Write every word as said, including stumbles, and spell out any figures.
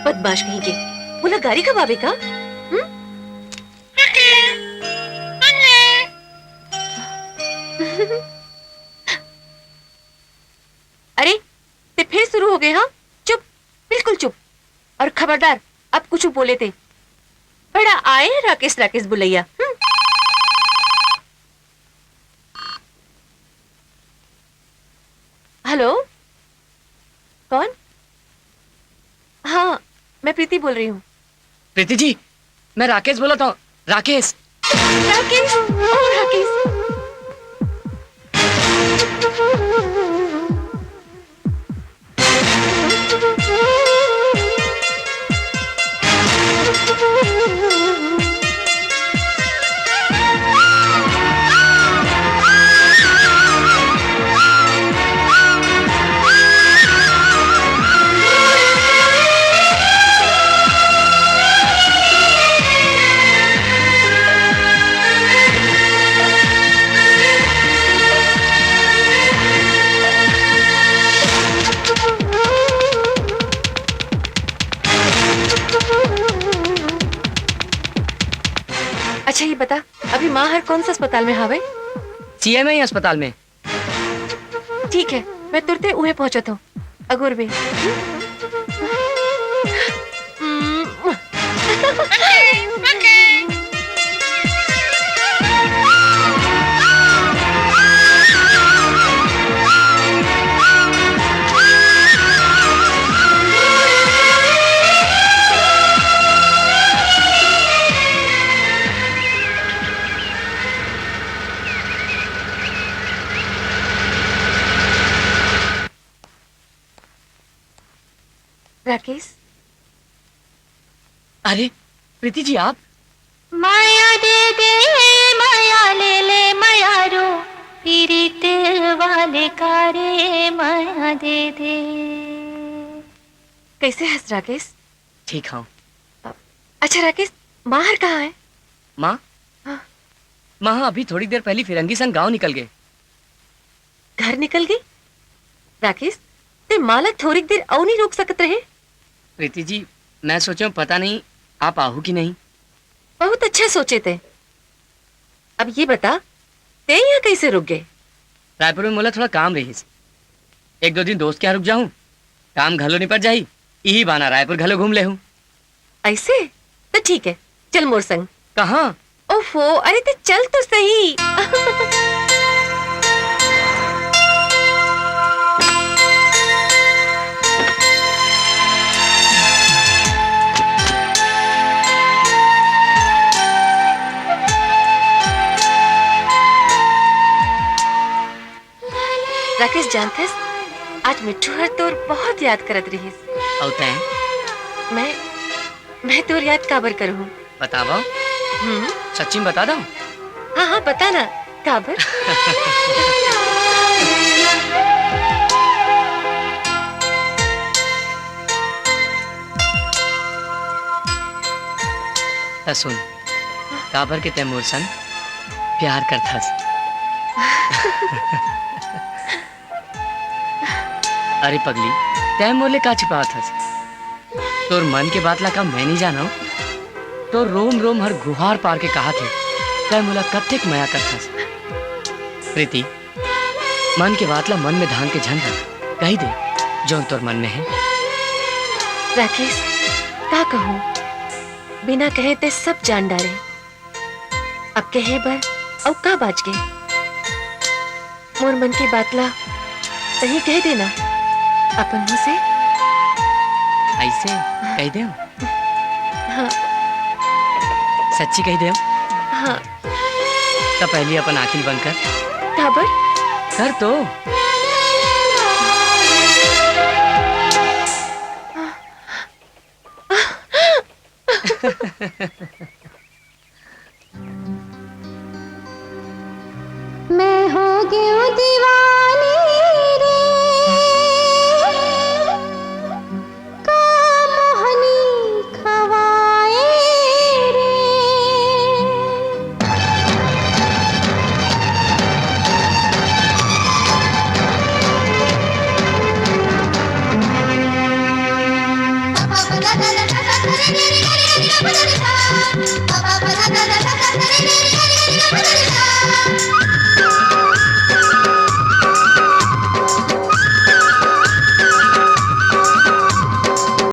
बदमाश कहीं के। मोला गारी खवाबे का? हम्म? अरे, ते फिर शुरू हो गए, हाँ? चुप, बिल्कुल चुप। और खबरदार, अब कुछ बोले ते। बड़ा आए राकेश, राकेश बुलैया। हम्म। हेलो, कौन? हाँ, मैं प्रीति बोल रही हूँ। प्रीति जी, मैं राकेश बोलत हूँ। राकेश। राकेश, ओ राकेश। अच्छा, ये बता, अभी माँ हर कौन से अस्पताल में हावे? सीएमआई अस्पताल में। ठीक है, मैं तुरते उहे पहुंचत हूँ। अगुर बे। राकेश। अरे, प्रीति जी, आप? माया दे दे, माया ले ले, माया रो, पीरित वाले का रे, माया दे दे। कैसे हस राकेश? ठीक हूँ। अ-, अच्छा राकेश, माँ हर कहाँ है? माँ? हाँ। माँ, हाँ, अभी थोड़ी देर पहली फिरंगी संग गांव निकल गए। घर निकल गई? राकेश, ते माँ ला थोरिक देर अउ नहीं रोक सकत रहे? प्रीति जी, मैं सोचो पता नहीं आप आहू कि नहीं। बहुत अच्छा सोचे ते। अब ये बता, ते यहाँ कैसे रुक गए? रायपुर में मोला थोड़ा काम रहिस, एक दो दिन दोस्त के यहाँ रुक जाहूँ, काम घलो निपट जाही, इही बहाना रायपुर घलो घूम लेहूँ। ऐसे? तो ठीक है, चल मोर संग। कहाँ? ओफो, अरे ते चल तो सही। राकेश, जानथस, आज मिट्ठू हर तोर बहुत याद करत रहिस। अउ तैं? मैं, मैं तोर याद काबर करहूँ? बतावा। हम्म। सच्ची में बता दो। हाँ, हाँ, बता ना, काबर? त सुन, काबर के तैं मोर संग प्यार करथस। अरे पगली, तैं मोर ले का छिपावत हस? तोर मन के बात ला का मैं नहीं जानव? तोर रोम रोम हर गुहार पार के कहाथे, तैं मोला कतेक मया करथस। प्रीति, मन के बात ला मन में धान के झन रख, कही दे जौन तोर मन में है। राकेश, का कहूँ, बिना कहे ते सब जान डारे। अब कहे बर अउ का बाच गे? मोर मन के बात ला तहीं कह देना अपन मुँह से। ऐसे कह दे? हाँ। सच्ची कह दे? हाँ। तो पहली अपन आँखी बंद कर। काबर? कर तो।